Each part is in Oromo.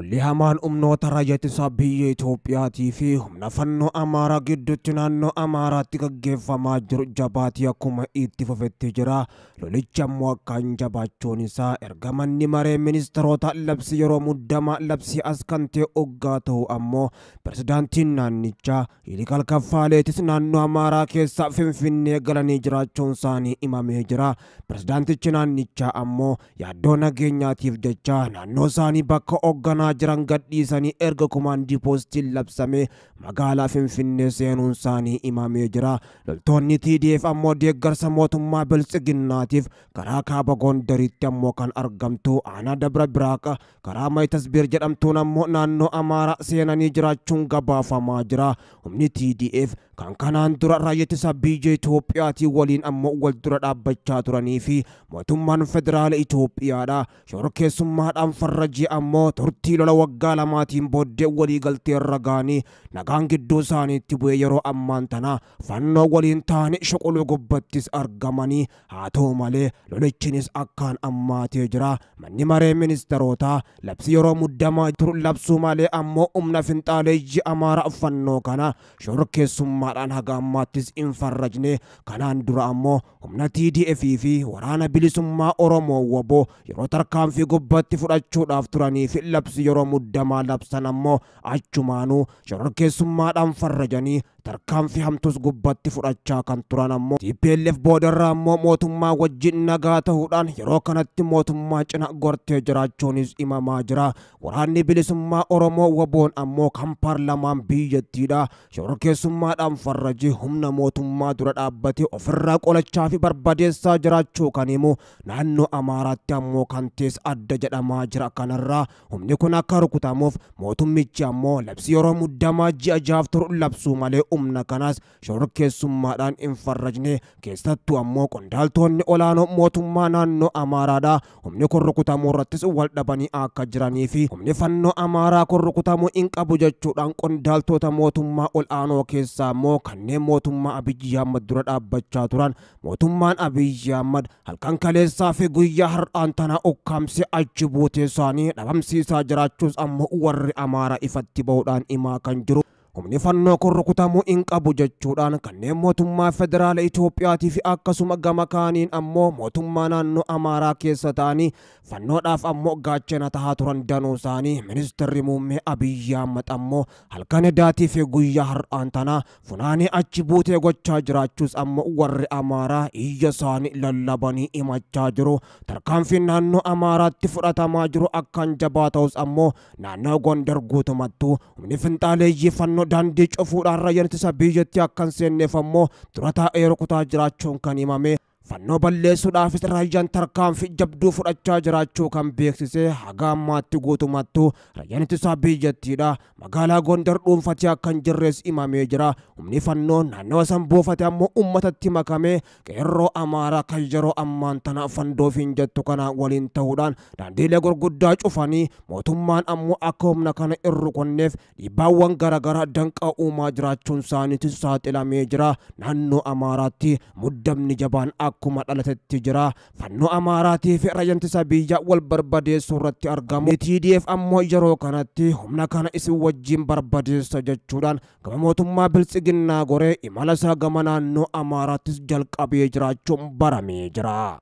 Lolli hamaan humnoota raayyaa ittisa biyya Itoophiyaatii fi humna fannoo Amaaraa gidduutti naannoo Amaaraatti gaggeeffamaa jiru jabaatii akkuma itti fufetti jira. Lolichi ammoo akkaan jabaachuun isaa erga manni maree ministeerota labsii yeroo muddamaa labsii as kan ta'e hoggaa ta'u ammoo pirezidaantiin naannichaa Yiliqaal Kaffaaleetis naannoo Amaaraa keessa Finfinnee galanii jiraachuun isaanii himamee jira. Pirezidaantichi naannichaa ammoo yaaddoo nageenyaatiif jecha naannoo isaanii bakka hoogganaa jiran gadhiisanii erga kumaandii poostiin labsame magaalaa Finfinnee seenuun isaanii himamee jira. Loltoonni TDF ammoo deeggarsa mootummaa Biltsiginnaatiif karaa kaaba Gondaritti ammoo kan argamtu aanaa Dabra Biraaqa karaa Mayitasbiir jedhamtuun ammoo naannoo Amaaraa seenanii jiraachuun gabaafamaa jira. Humni TDF kan kanaan dura raayyaa ittisa biyya Itoophiyaatii waliin ammoo wal dura dhaabbachaa turanii fi mootummaan federaala Itoophiyaadha. Shororkeessummaadhaan farrajii ammoo turtii lola waggaa lamaatiin booddee walii galtee irra ga'anii nagaan gidduu isaaniitti bu'ee yeroo ammaan tana fannoo waliin ta'anii shuquluu gubbattis argamanii haa ta'u malee lolichinis akkaan ammaatee jira. Manni maree ministeerotaa labsi yeroo muddamaa turu labsuu malee ammoo humna finxaaleeyyii Amaaraa fannoo kana shororkeessummaadhaan haga ammaattis hin farrajne. Kanaan dura ammoo humna TDF fi waraana bilisummaa Oromoo WBO yeroo tarkaanfii gubbatti fudhachuudhaaf turanii fi labsi yeroo muddamaa labsan ammoo achumaanuu shororkeessummaadhaan farrajanii tarkaanfii hamtus gubbatti fudhachaa kan turan ammoo TPLF boodarraa ammoo mootummaa wajjin nagaa ta'uudhaan yeroo kanatti mootummaa cina gortee jiraachuunis himamaa jira. Waraanni bilisummaa Oromoo WBOn ammoo kan paarlamaan biyyattiidha. Shororkeessummaadhaan farrajii humna mootummaa dura dhaabbatee ofirraa qolachaa fi barbadeessaa jiraachuu kan himu naannoo Amaaraatti ammoo kan tees adda jedhamaa jira. Kanarraa humni kun akka rukutamuuf mootummichi ammoo labsi yeroo muddamaa ji'a jaaf turu labsuu malee humna kanaas shororkeessummaadhaan hin farrajne. Keessattuu ammoo qondaaltonni olaanoo mootummaa naannoo Amaaraadha. Humni kun rukutamuu irrattis wal dhabanii akka jiranii fi humni fannoo Amaaraa kun rukutamuu hin qabu jechuudhaan qondaaltota mootummaa ol'aanoo keessaa ammoo kanneen mootummaa Abiyyi Ahmad dura dhaabbachaa turan mootummaan Abiyyi Ahmad halkan kaleessaa fi guyyaa har'aan tana ukkaamsee achi buutee isaanii dhabamsiisaa jiraachuus ammoo warri Amaaraa ifatti ba'uudhaan himaa kan jiru. Humni fannoo kun rukutamuu hin qabu jechuudhaan kanneen mootummaa federaala Itoophiyaatii fi akkasuma gama kaaniin ammoo mootummaa naannoo Amaaraa keessa ta'anii fannoodhaaf ammoo gaachana tahaa turan danuu isaanii ministeerri muummee Abiyyi Ahmad ammoo halkan edaatii fi guyyaa har'aan tana funaanii achi buutee gochaa jiraachuus ammoo warri Amaaraa iyya isaanii lallabanii himachaa jiru. Tarkaanfiin naannoo Amaaraatti fudhatamaa jiru akkaan jabaa ta'us ammoo naannoo Gondar guutumattuu humni finxaaleeyyii fannoo daandii cufuudhaan raayyaan ittisa biyyattii akka hin seenneef ammoo dura taa'ee rukutaa jiraachuun kan himame. Fannoo balleessuudhaafis raayyaan tarkaanfii jabduu fudhachaa jiraachuu kan beeksise haga ammaatti guutumattuu raayyaan ittisaa biyyattiidha. Magaalaa Gondar dhuunfatee akka hin jirres himamee jira. Humni fannoo naannawa san buufate ammoo uummatatti makamee qeerroo Amaaraa kan yeroo ammaan tana fandoofiin jettu kana waliin ta'uudhaan daandiilee gurguddaa cufanii mootummaan ammoo akka humna kana hin rukunneef dhiibbaawwan garaagaraa danqaa uumaa jiraachuun isaaniitti saaxilamee jira. Naannoo Amaaraatti muddamni jabaan akkuma dhalatetti jira. Fannoo Amaaraatii fi raayyaan ittisa biyyaa wal barbadeessuu irratti argamu. TDF ammoo yeroo kanatti humna kana isin wajjin barbadeessa jechuudhaan gama mootummaa Biltsiginnaa goree imala isaa gama naannoo Amaaraattis jalqabee jiraachuun baramee jira.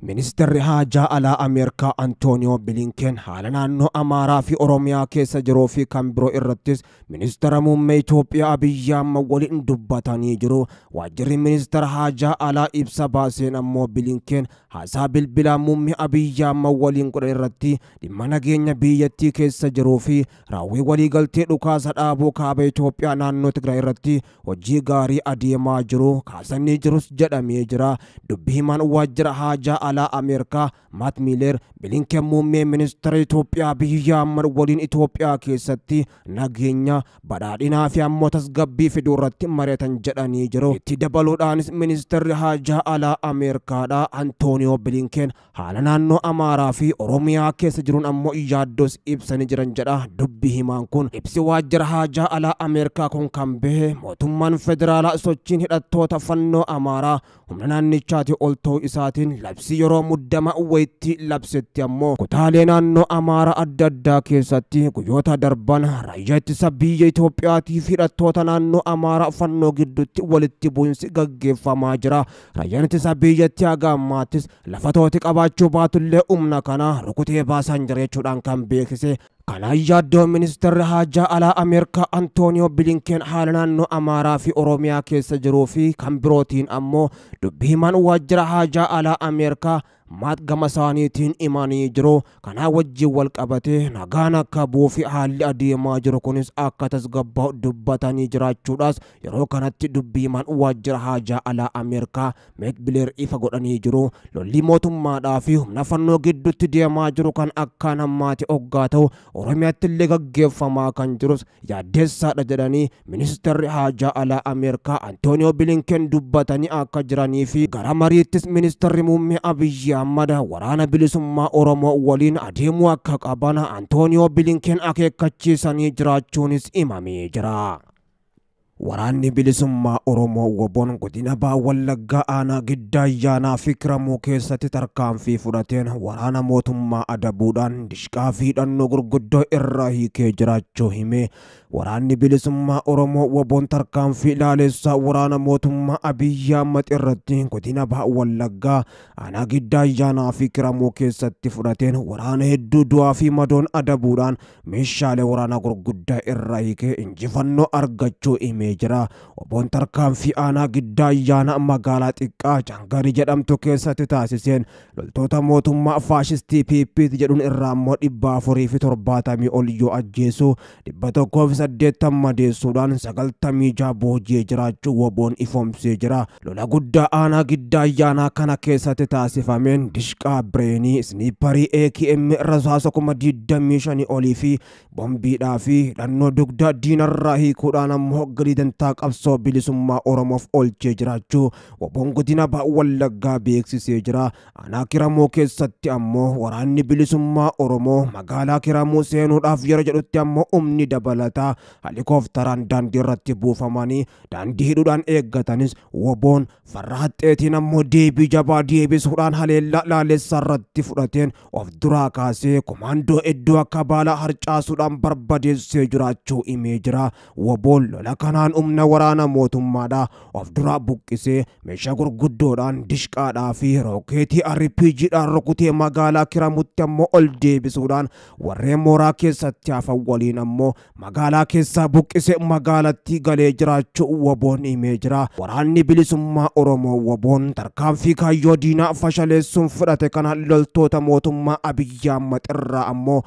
Ministeerri haajaa alaa Ameerikaa Antooniyoo Bilinken haala naannoo Amaaraa fi Oromiyaa keessa jiruu fi kan biroo irrattis ministeera muummee Itoophiyaa Abiyyi Ahmad waliin dubbatanii jiru. Waajjirri ministeera haajaa alaa ibsa baaseen ammoo Bilinken haasaa bilbilaa muummee Abiyyi Ahmad waliin godhan irratti dhimma nageenya biyyattii keessa jiruu fi raawwii waliigaltee dhukaasa dhaabuu kaaba Itoophiyaa naannoo Tigraay irratti hojii gaarii adeemaa jiru kaasanii jirus jedhamee jira. Dubbii himaan waajjira haajaa alaa Ameerikaa Maat Miiler Bilinken muummee ministeera Itoophiyaa Abiyyi Ahmad waliin Itoophiyaa keessatti nageenya badhaadhinaa fi ammoo tasgabbii fiduu irratti mari'atan jedhanii jiru. Itti dabaluudhaanis ministeerri haajaa alaa Ameerikaadha Antooniyoo Bilinken haala naannoo Amaaraa fi Oromiyaa keessa jiruun ammoo yaaddos ibsanii jiran jedha dubbi himaan kun. Ibsi waajjira haajaa alaa Ameerikaa kun kan bahe mootummaan federaalaa sochiin hidhattoota fannoo Amaaraa humna naannichaatii ol ta'uu isaatiin labsii labsii yeroo muddama wayitti labsetti ammoo kutaalee naannoo Amaaraa adda addaa keessatti guyyoota darban raayyaa ittisa biyya Itoophiyaatii fi hidhattoota naannoo Amaaraa fannoo gidduutti walitti bu'insi gaggeeffamaa jira. Raayyaan ittisa biyyattii haga ammaattis lafa tooti qabaachuu baatullee humna kana rukutee baasan jira jechuudhaan kan beeksise. Kanaan yaaddoo ministeerri haajaa alaa Ameerikaa Antooniyoo Bilinken haala naannoo Amaaraa fi Oromiyaa keessa jiruu fi kan birootiin ammoo dubbii himaan waajjira haajaa alaa Ameerikaa maat gama isaaniitiin himanii jiru. Kanaa wajjin wal qabatee nagaan akka bu'uu fi haalli adeemaa jiru kunis akka tasgabbaa'u dubbatanii jiraachuudhaas yeroo kanatti dubbii himaan waajjira haajaa alaa Ameerikaa Meet Bileer ifa godhanii jiru. Lolli mootummaadhaa fi humna fannoo gidduutti deemaa jiru kan akkaan hammaate hoggaa ta'u Oromiyaatti illee gaggeeffamaa kan jirus yaaddeessaadha jedhanii ministeerri haajaa alaa Ameerikaa Antooniyoo Bilinken dubbatanii akka jiranii fi gara mariittis ministeerri muummee Abiyyi Ahmad waraana bilisummaa Oromoo waliin adeemuu akka qaban Antooniyoo Bilinken akeekkachiisanii jiraachuunis himamee jira. Waraanni bilisummaa Oromoo Woboon godina Baha Wallaggaa aanaa Giddaa Ayyaanaa fi Kiramuu keessatti tarkaanfii fudhateen waraana mootummaa adabuudhaan dishqaa fi hidhannoo gurguddoo irraa hiikee jiraachuu hime. Waraanni bilisummaa Oromoo Woboon tarkaanfii ilaalessaa waraana mootummaa Abiyyi Ahmad irratti godina Baha Wallaggaa aanaa Giddaa Ayyaanaa fi Kiramuu keessatti fudhateen waraana hedduu du'aa fi madoon adabuudhaan meeshaalee waraanaa gurguddaa irraa hiikee injifannoo argachuu hime. Jira. Woboon tarkaanfii aanaa Giddaa Ayyaanaa magaalaa xiqqaa Cangarii jedhamtu keessatti taasiseen loltoota mootummaa faashistii PP jedhuun irraa immoo 470 ol yoo ajjeesu 180 madeessuudhaan 96 booji'ee jiraachuu Woboon ifoomsee jira. Lola guddaa aanaa Giddaa Ayyaanaa kana keessatti taasifameen dishqaa bireenii isniiparii AKM rasaasa 25,000 olii fi bombiidhaa fi hidhannoo dugdaa diinarraa hiikuudhaan ammoo dantaa qabsoo bilisummaa Oromoof oolchee jiraachuu Woboon godina Baha Wallaggaa beeksisee jira. Aanaa Kiramuu keessatti ammoo waraanni bilisummaa Oromoo magaalaa Kiramuu seenuudhaaf yeroo jedhutti ammoo humni dabalataa helikoophteraan daandii irratti buufamanii daandii hidhuudhaan eeggatanis Woboon farra haxxeetiin ammoo deebii jabaa deebisuudhaan haleellaa laalessaa irratti fudhateen of duraa kaasee komaandoo iddoo akka baala harcaasuudhaan barbadeessee jiraachuu himee jira. Woboon lola kanaan humna waraana mootummaadhaa of duraa buqqisee meeshaa gurguddoodhaan dishqaadhaa fi rookeetii RPGdhaan rukutee magaalaa Kiramutti ammoo ol deebisuudhaan warreen mooraa keessatti hafan waliin ammoo magaalaa keessaa buqqisee magaalattii galee jiraachuu Woboon himee jira. Waraanni bilisummaa Oromoo Woboon tarkaanfii kaayyoo diinaa fashaleessuun fudhate kana loltoota mootummaa Abiyyi Ahmad irraa ammoo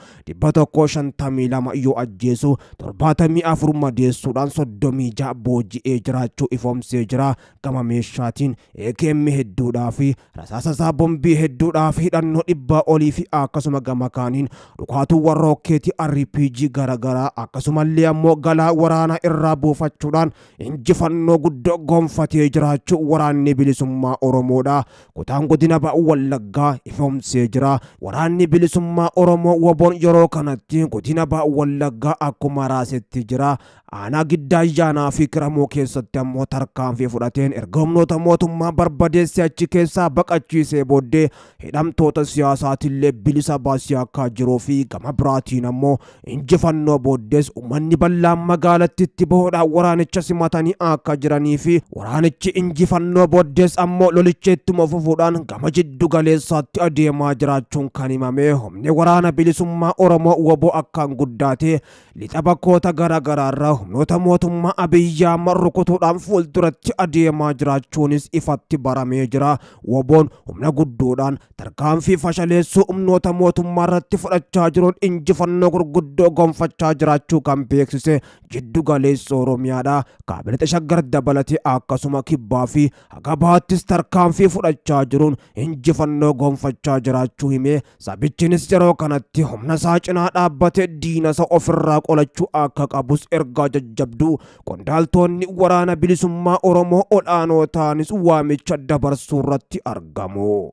152 yoo ajjeesu 74 madeessuudhaan 36 booji'ee jiraachuu ifoomsee jira. Gama meeshaatiin AKM hedduudhaa fi rasaasa isaa bombii hedduudhaa fi hidhannoo 100 olii fi akkasuma gama kaaniin dhukaatuuwwan rookeetii RPG garaagaraa akkasumallee ammoo galaa waraanaa irraa buufachuudhaan injifannoo guddoo gonfatee jiraachuu waraanni bilisummaa Oromoodha. Kutaan godina Baha Wallaggaa ifoomsee jira. Waraanni bilisummaa Oromoo Woboon yeroo kanatti godina Baha Wallaggaa akkuma raasetti jira. Aanaa Giddaa Ayyaanaa fi Kiramuu keessatti ammoo tarkaanfii fudhateen erga humnoota mootummaa barbadeessee achi keessaa baqachiisee booddee hidhamtoota siyaasaatillee bilisa baasee akka jiruu fi gama biraatiin ammoo injifannoo booddees uummanni bal'aan magaalattitti bahuudhaan waraanicha simatanii akka jiranii fi waraanichi injifannoo booddees ammoo lolicha ittuma fufuudhaan gama jiddu galeessaatti adeemaa jiraachuun kan himame. Humni waraana bilisummaa Oromoo Woboo akkaan guddaatee lixa bakkoota garaagaraarraa humnoota mootummaa Abiyyi Ahmad rukutuudhaan fuulduratti adeemaa jiraachuunis ifatti baramee jira. Woboon humna guddoodhaan tarkaanfii fashaleessuu humnoota mootummaa irratti fudhachaa jiruun injifannoo gurguddoo gonfachaa jiraachuu kan beeksise jiddu galeessa Oromiyaadha. Kaabineta Shaggar dabalatee akkasuma kibbaa fi haga bahattis tarkaanfii fudhachaa jiruun injifannoo gonfachaa jiraachuu himee sabichinis yeroo kanatti humna isaa cinaa dhaabbatee diina isa ofirraa qolachuu akka qabus ergaa jajjabduu qondaaltonni waraana bilisummaa Oromoo ol'aanoo ta'anis waamicha dabarsuu irratti argamu.